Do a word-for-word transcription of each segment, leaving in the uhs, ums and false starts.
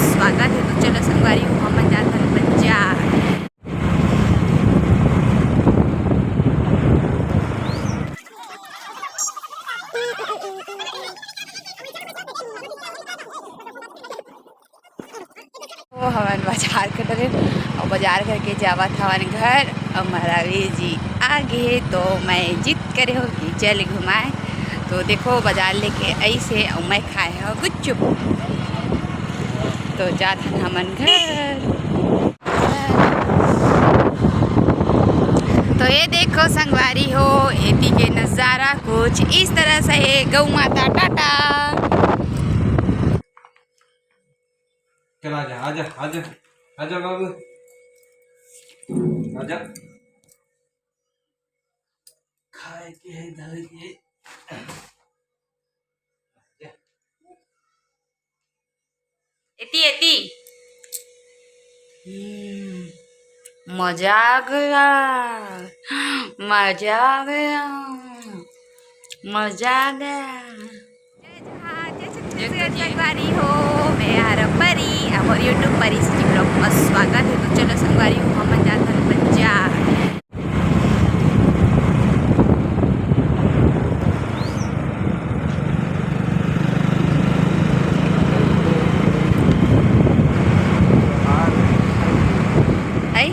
स्वागत हे। तो चलो संगवारी हो, हमन जात हन बजार। तो हमन बजार के डरे अउ बजार करके जावत हवन घर। अउ मरावी जी आ गे हे, तो मैं जिद करे हो कि चल घुमाए। तो देखो, बजार लेके अइसे अउ मैं खाए हो गुपचुप। तो जात हन हमन घर। तो ये देखो संगवारी हो, एती के नजारा कुछ इस तरह से हे। गौ माता टाटा। चल आजा, आजा, आजा, आजा बाबू, आजा। खाए के है, धरे के है। एती, एती। हम्म, मजा आ गया, मजा आ गया, मजा आ गया। जय जोहार, जय छत्तीसगढ़ संगवारी हो, मैं हर परी, अब YouTube परी सिटी ब्लॉग में स्वागत है। तो चलो संगवारी हो, हमन जात हन बजार। आई?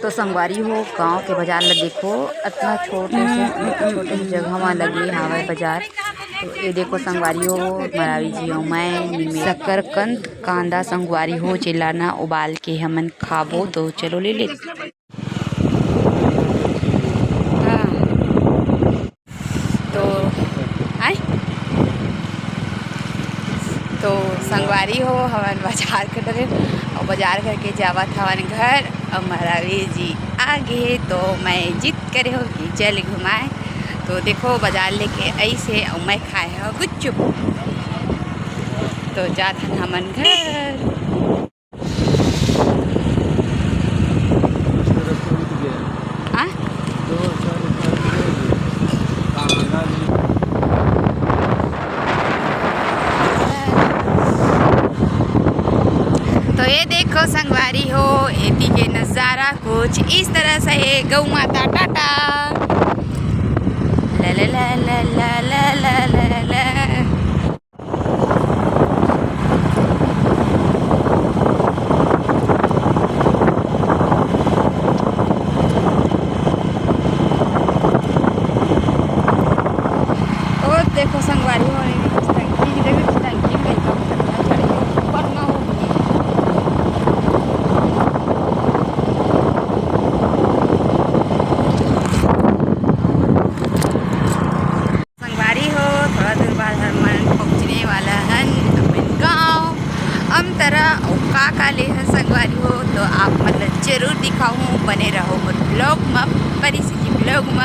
तो संगवारी हो, गांव के बाजार ला देखो, अतना छोटे से, छोटे से जगह मा लगे हावय बाजार। तो ये देखो संगवारी हो, मरावी जी अउ मैं निमे शकरकंद कांदा संगवारी हो, जेला ना उबाल के हमन खाबो। तो चलो ले ले। हाँ। तो आय, तो संगवारी हो, हमन बाजार के डरे अउ बाजार करके जावत हवन घर। अउ मरावी जी आ गे हे, तो मैं जिद करे हो कि चल घुमाए। तो देखो, बाजार लेके अइसे अउ मैं खाए हो गुपचुप। तो जात हन हमन घर। आ? तो ये देखो संगवारी हो, एती के नजारा कुछ इस तरह से हे। गौ माता टाटा। ला ला ला। ओ देखो संगवारी हो, टंकी, टंकी में लइका मन कतना चढ़ के ऊपर म हो गे। संगवारी हो, थोड़ा देर बाद हमन पहुँचने वाला हन अपन गाँव अमतरा। अउ का का ले हन संगवारी हो, तो आप मन ल जरूर दिखाहूँ, बने रहो मोर vlog म, परी सिटी vlog म।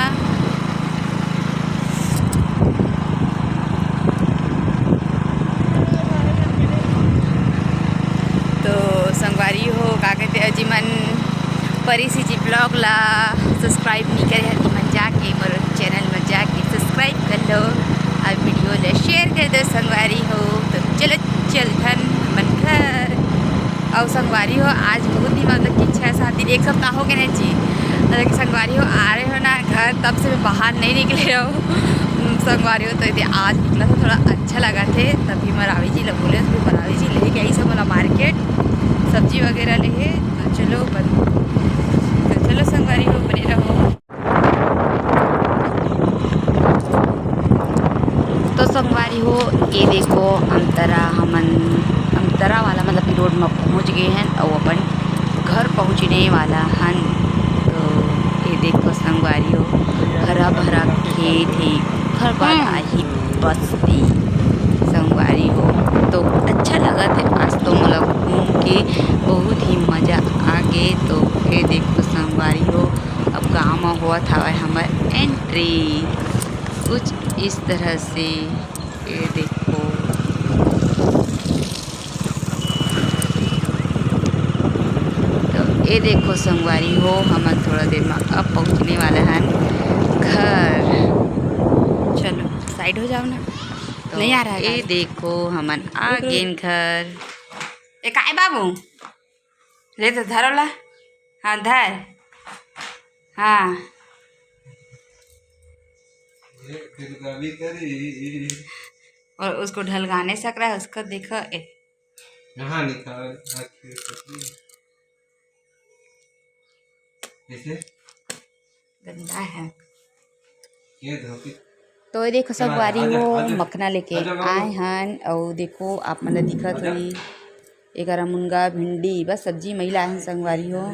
तो संगवारी हो, का कहते, अजी मन परी सिटी vlog ला subscribe नहीं करे हन, मन जाके मोर channel में जाके subscribe कर लो और video ला share कर दो संगवारी हो। तो चलो चलथन अपन घर। और संगवारी हो, आज बहुत दिन मतलब कि छः सात दिन, एक सप्ताह हो गए ना जी, मतलब कि संगवारी हो आ रहे हो ना घर, तब से मैं बाहर नहीं निकले हो। संगवारी हो, तो ये आज निकला था, थोड़ा अच्छा लगा थे, तभी मरावी जी ला बोले, फिर मरावी जी लेके आई सब वाला market, सब्जी वगैरह ले। तो चलो बन, तो चलो संगवारी हो, बने रहो। तो संगवारी हो, ये देखो अमतरा, हमन अमतरा वाला मतलब कि road में पहुँच गए हैं और अपन घर पहुँचने वाला हन। तो ये देखो संगवारी हो, हरा भरा खेत है, घर बार हम्म। आही। बस्ती संगवारी हो। तो अच्छा लगत हे आज तो मोला घूम के, बहुत ही मजा आ गे। तो ये देखो संगवारी हो, अब गाँव म होवत हवय हमर एंट्री कुछ इस तरह से। ये देखो, तो ये देखो संगवारी हो, हमन थोड़ा देर में अब पहुँचने वाला हन घर। चलो साइड हो जाओ ना, तो नहीं आ रहा है ये गाड़ी। देखो हमन आ रुक, रुक। गेन घर। ए काय बाबू, ले तो धरो ला, हाँ धर, हाँ। ये फिर कभी करी। और उसको ढलगाने सक रहा है, उसको देखो। ए, यहाँ निकाल, आखिर कभी। कैसे? गंदा है। ये धोती। तो ये देखो संगवारी हो, आजा, आजा। मखना लेके आजा बाबू। आए हन, अउ देखो आप मन ला दिखत आजा। होही, एकरा मुनगा, भिंडी, बस सब्जी मई लाए हन संगवारी हो।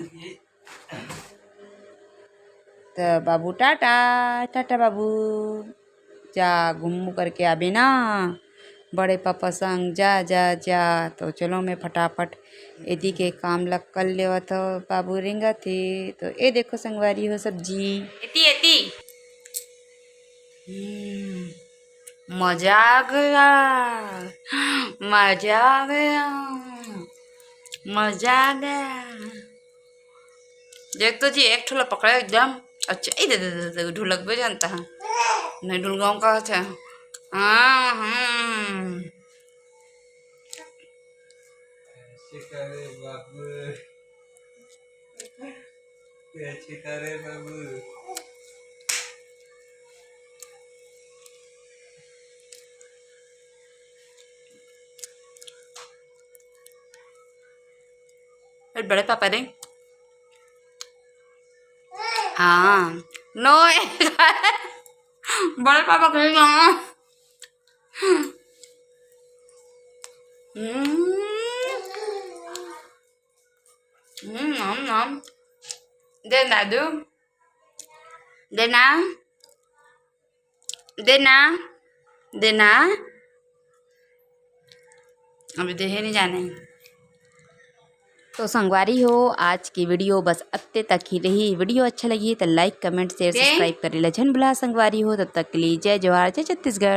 त बाबू टाटा, टाटा बाबू, जा घुम्मू करके आबे ना बड़े पापा संग, जा, जा, जा। तो चलो मैं फटाफट एती के काम ल कर लेवत हो, बाबू रेंगत हे। तो ए देखो संगवारी हो सब्जी, एती, एती। हम्म, मजा आ गया, मजा आ गया, मजा आ गया। देख तो जी, एक ठो ला पकड़े एकदम। अच्छा, ए दे, दे, दे, दे, ढुलक भी जानता है। नहीं ढुलगाऊं का है। हाँ, हम्म। ऐसे करे बाबू। ऐसे करे बाबू। ए, बड़े पापा रे। हाँ। नो, बड़े पापा कहेगा। हम्म। हम्म, नम, नम। दे दादू। देना। देना, देना। अभी देहे नहीं जाने। तो संगवारी हो, आज की वीडियो बस अत्ते तक ही रही। वीडियो अच्छा लगी तो like, comment, share, दे। Subscribe करे ला झन भुला संगवारी हो। तब तक के लिए जय जोहार, जय छत्तीसगढ़।